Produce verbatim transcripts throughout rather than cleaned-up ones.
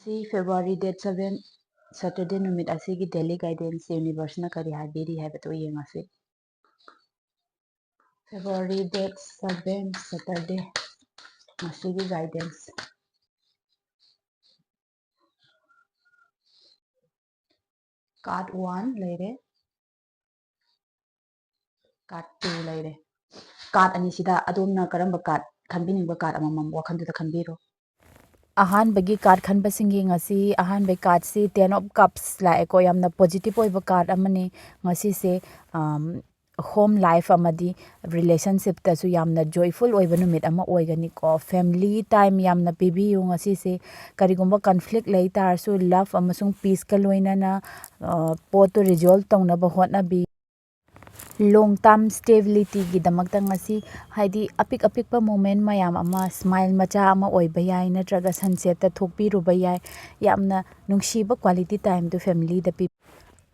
ꯉꯁꯤ February date seven, Saturday ꯅꯨꯃꯤꯠ ꯑꯁꯤꯒꯤ daily guidance universe ꯅ ꯀꯔꯤ ꯍꯥꯏꯕꯤꯔꯤ ꯍꯥꯏꯕꯗꯨ ꯌꯦꯡꯉꯁꯤ꯫ February date seven, Saturday, ꯉꯁꯤꯒꯤ guidance꯫ Card one ꯂꯩꯔꯦ, card two ꯂꯩꯔꯦ꯫ Card ꯑꯅꯤꯁꯤꯗ ꯑꯗꯣꯝꯅ ꯀꯔꯝꯕ card ꯈꯟꯕꯤꯅꯤꯡꯕ card ꯑꯃꯃꯝ ꯋꯥꯈꯜꯗꯨꯗ ꯈꯟꯕꯤꯔꯣ꯫ ꯑꯍꯥꯟꯕꯒꯤ card ꯈꯟꯕꯁꯤꯡꯒꯤ ꯉꯁꯤ ꯑꯍꯥꯟꯕꯒꯤ card ꯁꯤ Ten of Cups ꯂꯥꯛꯑꯦꯀꯣ꯫ ꯌꯥꯝꯅ positive ꯑꯣꯏꯕ card ꯑꯃꯅꯤ ꯉꯁꯤꯁꯦ꯫ ꯑꯝ, home life ꯑꯃꯗꯤ relationship ꯇꯁꯨ ꯌꯥꯝꯅ joyful ꯑꯣꯏꯕ ꯅꯨꯃꯤꯠ ꯑꯃ ꯑꯣꯏꯒꯅꯤꯀꯣ꯫ Family time ꯌꯥꯝꯅ ꯄꯤꯕꯤꯌꯨ ꯉꯁꯤꯁꯦ꯫ ꯀꯔꯤꯒꯨꯝꯕ conflict ꯂꯩ ꯇꯥꯔꯁꯨ love ꯑꯃꯁꯨꯡ peace ꯀ ꯂꯣꯏꯅꯅ, ꯑ, ꯄꯣꯠꯇꯨ resolve ꯇꯧꯅꯕ ꯍꯣꯠꯅꯕꯤ꯫ Long term stability ꯒꯤꯗꯃꯛꯇ ꯉꯁꯤ, ꯍꯥꯏꯗꯤ, ꯑꯄꯤꯛ ꯑꯄꯤꯛꯄ moment ꯃꯌꯥꯝ ꯑꯃ, smile ꯃꯆꯥ ꯑꯃ ꯑꯣꯏꯕ ꯌꯥꯏ, ꯅꯠꯇ꯭ꯔꯒ sunset ꯇ ꯊꯣꯛꯄꯤꯔꯨꯕ ꯌꯥꯏ꯫ ꯌꯥꯝꯅ ꯅꯨꯡꯁꯤꯕ quality time ꯗꯨ family ꯗ ꯄꯤ꯫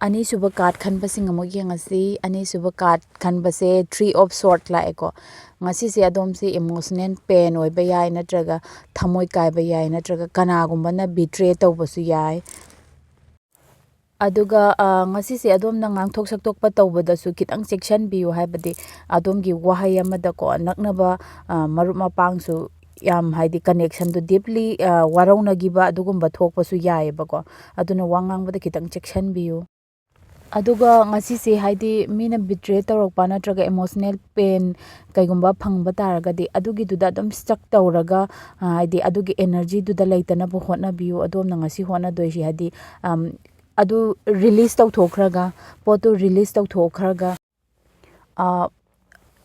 ꯑꯅꯤꯁꯨꯕ card ꯈꯟꯕꯁꯤꯡ ꯑꯃꯨꯛ ꯌꯦꯡꯉꯁꯤ꯫ ꯑꯅꯤꯁꯨꯕ card ꯈꯟꯕꯁꯦ Three of Sword ꯂꯥꯛꯑꯦꯀꯣ꯫ ꯉꯁꯤꯁꯦ ꯑꯗꯣꯝꯁꯦ emotional pain ꯑꯣꯏꯕ ꯌꯥꯏ, ꯅꯠꯇ꯭ꯔꯒ ꯊꯃꯣꯏ ꯀꯥꯏꯕ ꯌꯥꯏ, ꯅꯠꯇ꯭ꯔꯒ ꯀꯅꯥꯒꯨꯝꯕꯅ betray ꯇꯧꯕꯁꯨ ꯌꯥꯏ꯫ ꯑꯗꯨꯒ, ꯑ, ꯉꯁꯤꯁꯦ ꯑꯗꯣꯝꯅ ꯉꯥꯡꯊꯣꯛ ꯁꯛꯇꯣꯛꯄ ꯇꯧꯕꯗꯁꯨ ꯈꯤꯇꯪ ꯆꯦꯛꯁꯤꯟꯕꯤꯌꯨ, ꯍꯥꯏꯕꯗꯤ ꯑꯗꯣꯝꯒꯤ ꯋꯥꯍꯩ ꯑꯃꯗꯀꯣ ꯅꯛꯅꯕ, ꯑ, ꯃꯔꯨꯞ ꯃꯄꯥꯡꯁꯨ ꯌꯥꯝ, ꯍꯥꯏꯗꯤ, connection ꯗꯨ deeply, ꯑ, ꯋꯥꯔꯧꯅꯈꯤꯕ ꯑꯗꯨꯒꯨꯝꯕ ꯊꯣꯛꯄꯁꯨ ꯌꯥꯏꯑꯕꯀꯣ꯫ ꯑꯗꯨꯅ ꯋꯥ ꯉꯥꯡꯕꯗ ꯈꯤꯇꯪ ꯆꯦꯛꯁꯤꯟꯕꯤꯌꯨ꯫ ꯑꯗꯨꯒ ꯉꯁꯤꯁꯦ, ꯍꯥꯏꯗꯤ, ꯃꯤꯅ betray ꯇꯧꯔꯛꯄ ꯅꯠꯇ꯭ꯔꯒ emotional pain ꯀꯩꯒꯨꯝꯕ ꯐꯪꯕ ꯇꯥꯔꯒꯗꯤ, ꯑꯗꯨꯒꯤꯗꯨꯗ ꯑꯗꯨꯝ stuck ꯇꯧꯔꯒ, ꯑ, ꯍꯥꯏꯗꯤ, ꯑꯗꯨꯒꯤ energy ꯗꯨꯗ ꯂꯩꯇꯅꯕ ꯍꯣꯠꯅꯕꯤꯌꯨ꯫ ꯑꯗꯣꯝꯅ ꯉꯁꯤ ꯍꯣꯠꯅꯗꯣꯏꯁꯤ, ꯍꯥꯏꯗꯤ, ꯑꯝ, ꯑꯗꯨ release ꯇꯧꯊꯣꯛꯈ꯭ꯔꯒ, ꯄꯣꯠꯇꯨ release ꯇꯧꯊꯣꯛꯈ꯭ꯔꯒ, ꯑ,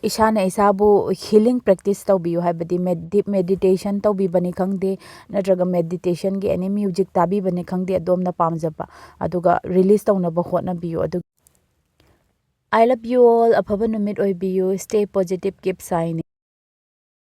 ꯏꯁꯥꯅ ꯏꯁꯥꯕꯨ healing practice ꯇꯧꯕꯤꯌꯨ, ꯍꯥꯏꯕꯗꯤ med-, deep meditation ꯇꯧꯕꯤꯕꯅꯤ ꯈꯪꯗꯦ, ꯅꯠꯇ꯭ꯔꯒ meditation ꯒꯤ any music ꯇꯥꯕꯤꯕꯅꯤ ꯈꯪꯗꯦ, ꯑꯗꯣꯝꯅ ꯄꯥꯝꯖꯕ, ꯑꯗꯨꯒ release ꯇꯧꯅꯕ ꯍꯣꯠꯅꯕꯤꯌꯨ꯫ ꯑꯗꯨ, I love you all, ꯑꯐꯕ ꯅꯨꯃꯤꯠ ꯑꯣꯏꯕꯤꯌꯨ, stay positive, keep shining꯫